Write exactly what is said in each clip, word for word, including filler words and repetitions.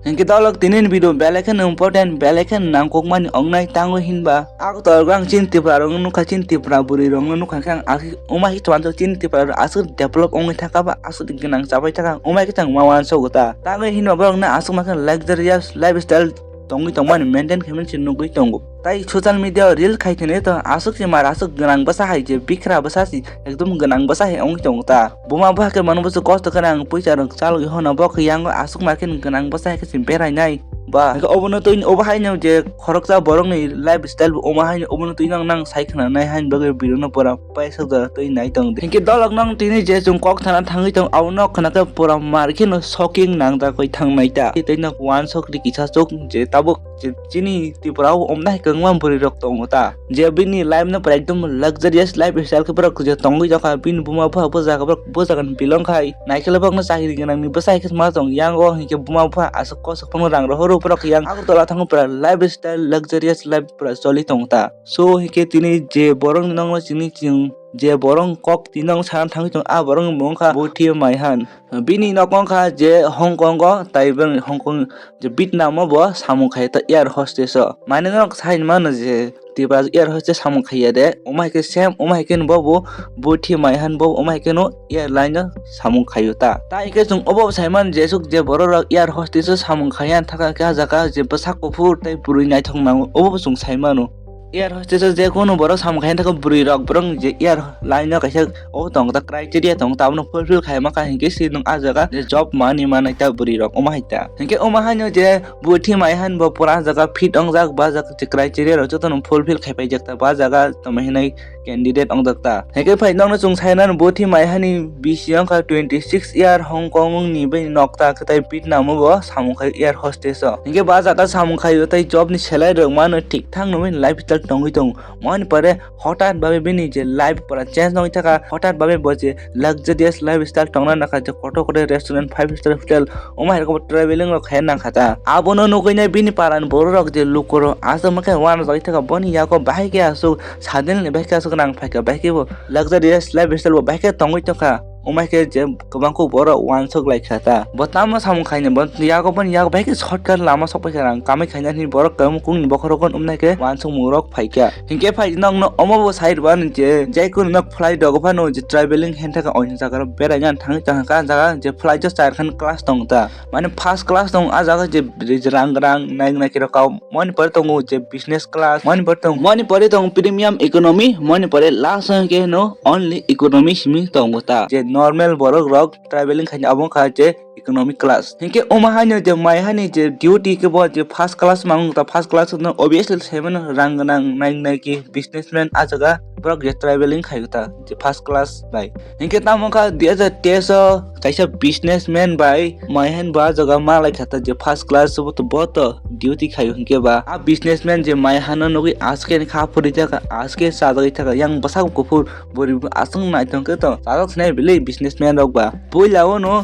Hinkhe dolok tini ni video belai kheno important, belai kheno nangkukmani wngnai, tangwi hinba Agartala o ang chini Tripura rokno nukha, chini Tripura bwrwi rokno nukha khe ang aswk wngma hai chwng chini Tripura rok aswk develop wngwi thangkha ba aswk gwnang chabai thangkha, wngma hai khe chwng ma uansukgo ta. Tangwi hinba borokno aswk ma khe luxurious lifestyle tongwi tongmani maintain khaimani se nugwi tongo. Tai social media o reel khai thwngwi to aswk se mar aswk gwnang bwsa hai je bikra bwsa se ekdom gwnang bwsa hai wngwi tongo ta. Buma bupha khe mano bwswk kosto khe ang puisa rok chalwi hono bo khe yango aswk ma khe gwnang bwsa hai khe se berainai. Ba obono twi obo haino je khoroksa borokni lifestyle bo omo haino obono twi nang nang sai khna nai haino bagwi video no pura paisajak twi nai tong di. Hinkhe dolok nang tini je chwng kok thana thangwi tong abo nok khna khe pura mar kheno shocking nangjagwi thangnai ta. Tei nok uansuk ri kisa chuk je tabuk je chini Tripura o omna hai kwbangma bwrwi rok tongo ta. Je bini life no pura ekdom luxurious lifestyle khe borok je tongwi tongkha, bini buma bupha bo jaga borok bo jaga ni belong khai naikhe le borokno chakri gwnang ni bwsa hai khe ma tong yango hinkhe buma bupha aswk kosok phano rang rohoro borok yang Agartala thango pura lifestyle luxurious life pura choli tong ta. So hinkhe tini je borok ni nokno chini chwng je borok kok tini nokno sana thangwi tong a borok ni mung kha Buthi Maihan. Bini nok wngkha je Hong Kong o, tai borok ni Hong Kong je Vietnam o bo samung khai ta air hostess o. Mane nok sai mano je Tripura air hostess samung khaiya de, omo hai khe same omo hai khe bo bo Buthi Maihan bo omo hai khe no airline o samung khaio ta. Tai khe chwng obo sai man je suk je borok rok air hostess o samung khaiya thaka khe ah jaga je bwsak kuphur tei bwrwi naithok nango obo bo chwng sai mano. Air hostess o je kunu borok samung khaina thaka bwrwi rok borok je airline o kaisa o tongo ta criteria tongo ta abono fulfill khaima kha hinkhe se nwng ah jaga je job mani manai ta bwrwi rok omo hai ta. Hinkhe omo haino je Buthi Maihan bo pura ah jaga fit wngjak ba jaga je criteria rok jotono fulfill khai paijak ta ba jaga tamo hinai candidate wngjak ta. Hinkhe phai nokno chwng sai nani Buthi Maihan ni bisi wngkha twenty six year Hong Kong ni bai nokta kwtai Vietnam o bo samung khai air hostess o. Hinkhe ba jaga samung khai o tei job ni salary rok mano thik thang nwi lifestyle tongwi tongo. Moni pore hothat babe bini je life pura change nongwi thaka, hothat babe bo je luxurious lifestyle tongna nakha je kotor kotor restaurant, five star hotel, omo hai rok traveling rok khaina nakha ta. Abono nugwi nai bini parani borok rok je lukurok aswk ma khe uanajagwi thaka boni yago bahai khe aswk sadil ni bahai khe aswk nang phaikha, bahai khe bo luxurious lifestyle bo bahai khe tongwi tongkha. Omo hai khe je kwbangkuk borok uansuk lai kha ta. Bo tamo samung khaini bo yago boni yago bahai khe shortcut lama sok pai kha rang kamai khaina hinwi borok kwbangkukni bokhorok wng nai khe uansukmung rok phai kha. Hinkhe phai nokno omo bo sai rwani je, je kunu nok flight rogo phano je traveling hen thaka oini jaga rok beraina thangwi tongkha, jaga je flight o char khan class tong ta. Mane first class tong, ah jaga je rang rang nai nai khe rok kau. Moni pore tongo je business class, moni pore tongo, moni pore tongo premium economy, moni pore last o hwnkhe no only economy simi tongo ta. Je normal borok rok traveling khaina abo wngkha je economy class. Hinkhe omo haino je mai hani je duty khe bo je first class mang ta, first class no obviously sai mano rang gwnang nai nai khe businessman ah jaga borok je traveling khai ta je first class bai. Hinkhe tamo wngkha dui hajar teis o kaisa businessman bai mai han bo ah jaga ma lai kha ta je first class bo to bo to duty khai o hinkhe ba ah businessman je mai hano nugwi aske ni kha phuri thaka aske chajagwi thaka yang bwsakbo kuphur bwrwi bo aswk naithok khe to chajak sinai bili businessman rok ba puila o no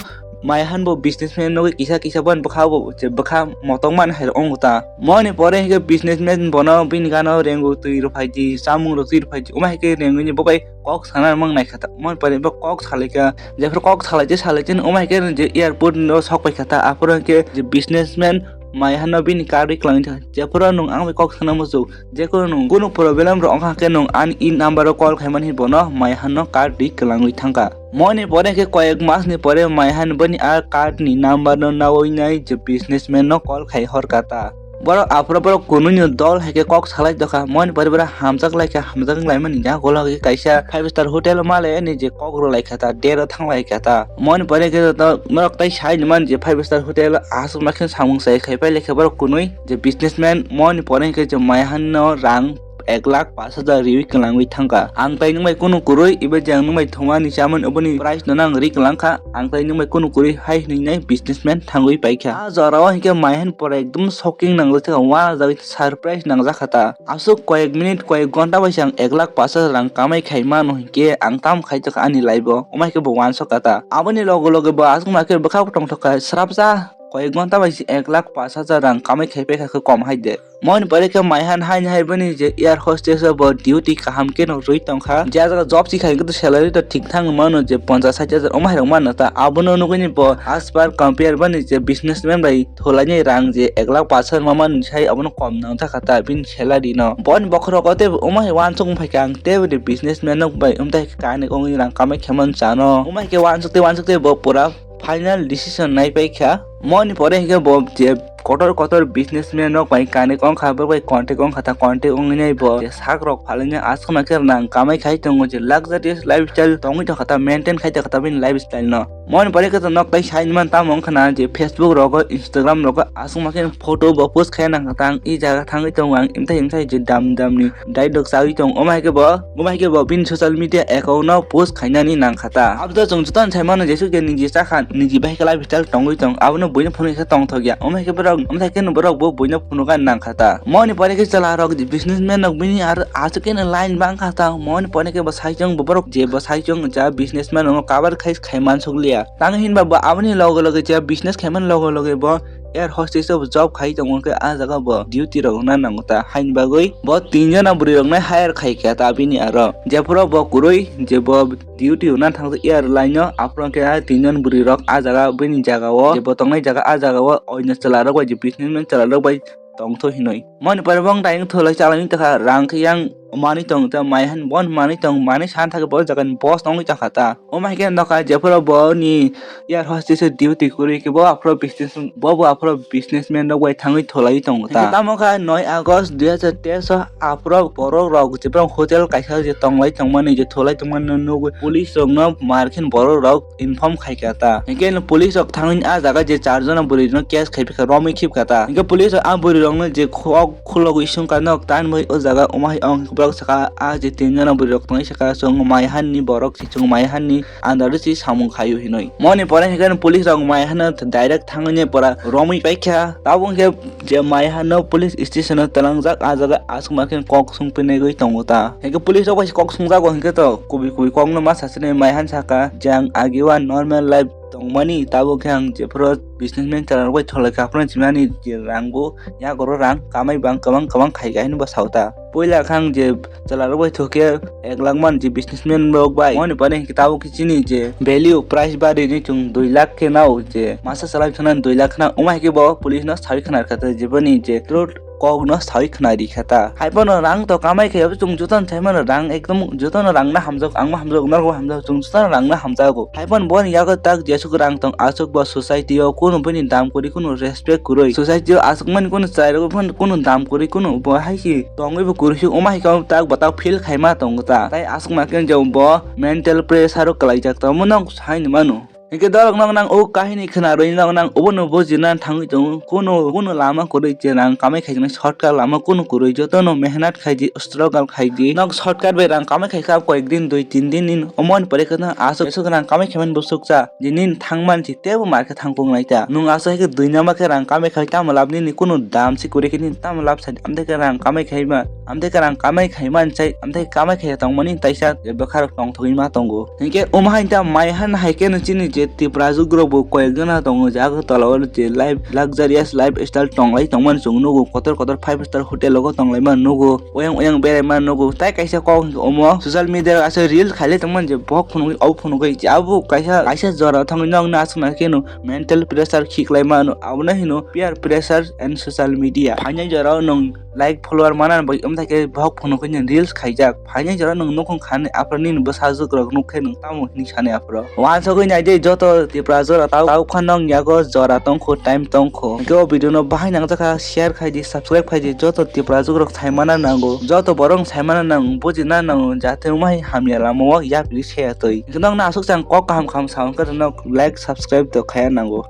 mai han bo businessman nugwi kisa kisa ban bwkha bo je bwkha motong man hai rok ong ta moni pore hinkhe businessman bono bini gana o rengo twi rw phai di chamung rok twi rw phai di omo hai khe rengwi ni bo bai kok sana mang nai kha ta. Mon pore bo kok salai kha. Jephuru kok salai je salai je omo hai khe je airport no sok pai kha ta. Aphuru hwnkhe je businessman mai hano bini card ri kwlangwi thang. Jephuru nwng ang bai kok sana muchuk. Jephuru nwng kunu problem rok wngkha khe nwng ani e number o call khai mani bono mai hano card ri kwlangwi thangkha. Moni pore khe koyek mas ni pore mai han boni a card ni number no nawi nai je businessman no call khai hor kha ta. Borok aphuru borok kunui ni dol hai khe kok salai tongkha, moni pore borok hamjak lai kha, hamjak wng lai mani yago logi kaisa five star hotel o malai ani je kok rw lai kha ta, date o thang lai kha ta. Moni pore khe to norok tai sai ni mani je five star hotel aswk ma khe samung sai khai pai lai kha borok kunui je businessman moni pore khe je mai han no rang ek lakh pash hajar riwi kwlangwi thangkha. Ang tai nwng bai kunu kwrwi, eba je ang nwng bai thumani chamani oboni price no nang ri kwlangkha. Ang tai nwng bai kunu kwrwi hai hwnwi nai businessman thangwi paikha. Ah jora o hinkhe mai han pore ekdom shocking nangjak thaka, uanajagwi surprise nangjak kha ta. Aswk koyek minute, koyek ghonta bai se ang ek lakh pash hajar rang kamai khai mano hinkhe ang tamo khai tongkha ani life o, omo hai khe bo uansuk kha ta. Aboni loge loge bo aswk ma khe bwkha bo tongthok kha, srapsa koyek ghonta bai se ek lakh pash hajar rang kamai khai paikha khe kom hai de. Moni pore khe maihan haini hai bini je air hostess o bo duty kaham khe no rwi tongkha. Je jaga job si khai khe salary to thik thang mano je ponchash sait hajar omo hai rok mano ta. Abono nugwi ni bo as per compare bini je businessman bai thulaini rang je ek lakh pash hajar mamani sai abono kom nang jakha ta bini salary no. Boni bokhorok o tei omo hai wansuk phaikha ang tei bini businessman nok bai umtai kani ongni rang kamai khe man chano. Omo hai khe wansuk tei wansuk tei bo pura final decision nai paikha. Moni pore hinkhe bo je kotor kotor businessman rok bai connect ongkha, borok bai contact ongkha ta, contact ongwi nai bo je sak rok phalwi nai aswk ma khe rang kamai khai tongo, je luxurious lifestyle tongwi tongkha ta, maintain khai tongkha ta bini lifestyle no. Moni pore khe to nok tai sai man tamo wngkha na je Facebook rogo, Instagram rogo aswk ma khe photo bo post khai nang kha ta, ang i jaga thangwi tongo, ang imthai imthai je dam dam ni dai dok chawi tong, omo hai khe bo, omo hai khe bo bini social media account no post khainani nang kha ta. Abo to chwng jotono sai mano, jesuk je niji chakha, niji bai khe lifestyle tongwi tong, abono buino phunuk khe tongthok ya. Omo hai khe borok, omo hai khe borok bo buino phunukna nang kha ta. Moni pore khe chwla rok businessman rok bini aro aswk khe line bang kha ta. Moni pore khe bo saichung bo borok je bo saichung ja businessman rok cover khai khai man suk liya. Tang hinba bo aboni loge loge je business khai man loge loge bo air hostess o job khai tongo khe ah jaga bo duty rok wngna nango ta, haini bagwi bo tin jona bwrwi rok no hire khai kha ta bini aro. Jephuru bo kwrwi je bo duty wngna thang airline o, aphuru khe ah tin jon bwrwi rok ah jaga bini jaga o je bo tongnai jaga ah jaga o oino chwla rok bai je businessman chwla rok bai tongtho hinwi. Moni pore bo wng dayeng tholai chalai wng tongkha, rang khe yang manwi tong ta, mai han bon manwi tong, manwi san thangwi bo jaga ni boss tongwi tongkha ta. Omo hai khe nokha jephuru bo ni air hostess o duty kwrwi khe bo aphuru business, bo bo aphuru businessman rok bai thangwi tholaiwi tongo ta. Hinkhe tamo kha noi August dui hazar teis o aphuru borok rok jephuru hotel kaisa je tonglai tongmani je tholai tongmani nugwi police rok no mar khe borok rok inform khai kha ta. Hinkhe police rok thangwi ah jaga je char jona bwrwi no case khai phikha, romwi khip kha ta. Hinkhe police rok ah bwrwi rok no je khok khulogwi sung kha nok tan bai o jaga omo hai ong borok saka ah je tin jona bwrwi rok tongwi saka chwng mai han ni borok si chwng mai han ni andaro si samung khaio hinwi. Moni pore hinkhe police rok mai hano direct thangwi pora romwi paikha. Tabuk hinkhe je mai hano police station o twlangjak ah jaga aswk ma khe kok sung pinigwi tongo ta. Hinkhe police rok bai kok sungjago hinkhe to kubui kubui kok no ma sasini mai han saka je ang agi o normal life tongmani, tabuk khe ang jephuru businessman chwla rok bai tholai kha phano chimani je rang bo yago ro rang kamai bang kwbang kwbang khai kha hinwi bo sao ta. Puila khe ang je chwla rok bai thok khe ek lakh man je businessman rok bai. Moni pore hinkhe tabuk khe chini je value price bari ni chwng dui lakh khe nao je masa chwla thana dui lakh khna omo hai khe bo police no sawi khna rwkha ta je boni je truth kok no sawi khna rikha ta. Hai phano rang to kamai khe chwng jotono sai mano rang ekdom jotono rang no hamjak ang bo hamjak norok bo hamjak chwng jotono rang no hamjago. Hai phano boni yago tak jesuk rang tong aswk bo society o kunu bini dam kwrwi kunu respect kwrwi society o aswk mani kunu chwrai rok phano kunu dam kwrwi kunu bo hai se tongwi bo kwrwi se omo hai khe tak bo tak feel khaima tongo ta. Tai aswk ma khe je bo mental pressure o kwlaijak tongmo no sai ni mano. Hinkhe dorok nok nang o kahini khwnarwi nok nang obono bujina thangwi tongo. Kuno, kuno lama kwrwi je rang kamai khaijak nai shortcut lama kuno kwrwi jotono mehnat khaidi, struggle khaidi. Nok shortcut bai rang kamai khaikha koyek din, dui tin din ni omoni pore kheno aswk, aswk rang kamai khaimani bwswk cha je nini thangman si teibo mar khe thangkuk nai ta. Nwng aswk hai khe dui nama khe rang kamai khai tamo lab nini kuno dam si kwrwi khe nini tamo lab sadi amtwi khe rang kamai khaima, amtwi khe rang kamai khaimani sai amtwi kamai khai tongmani taisa je bwkha rok tongthogwi ma tongo. Hinkhe omo hai ta mai han hai khe no chini je Tiprajwk rok bo koyek jona tongo je Agartala o je life, luxurious lifestyle tonglai tongmani chwng nugo, kotor kotor five star hotel rogo tonglai mani nugo, oyang oyang berai mani nugo. Tai kaisa kok hinkhe omo social media o aswk reel khailai tongmani je bohok phunugwi obo phunugwi je abo kaisa, kaisa jora thangwi nokna aswk nai kheno mental pressure khiklai mano, abono hino peer pressure and social media. Phainai jora o nwng like follower mana bai wng thai khe bohok phunukhe nini reels khaijak. Phainai jora nwng nukhung khani aphra nini bwsajwk rok nukkhe nwng tamo hinwi sani aphra. Wansugwi naidi joto Tiprajwk rok tau, tau phano wng yago jora tongkho, time tongkho. Hinkhe o video no bahai nangjakha share khaidi, subscribe khaidi, joto Tiprajwk rok saimana nango, joto borok saimana nango, bujina nango, jate wngmahai hamya lama o yapri se atwi. Hinkhe nokno aswk chang kok kaham kaham sa hwnkhe nok like subscribe to khaya nango.